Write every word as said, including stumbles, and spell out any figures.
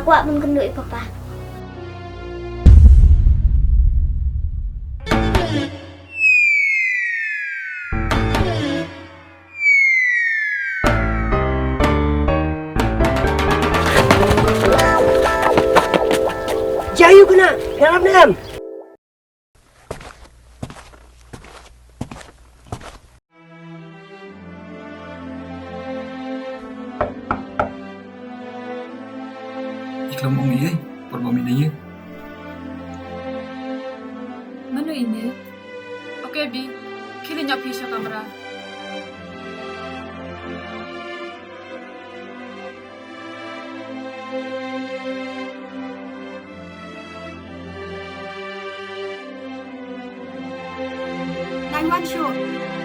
Kwah pynkynduh ïa papa. Jayu kena, dalam dalam. Iklam ong iye, por ba mi na ye. Mano ine? Okay, Bi. Khie leit ñiah phi sha kamra. Nine one sure.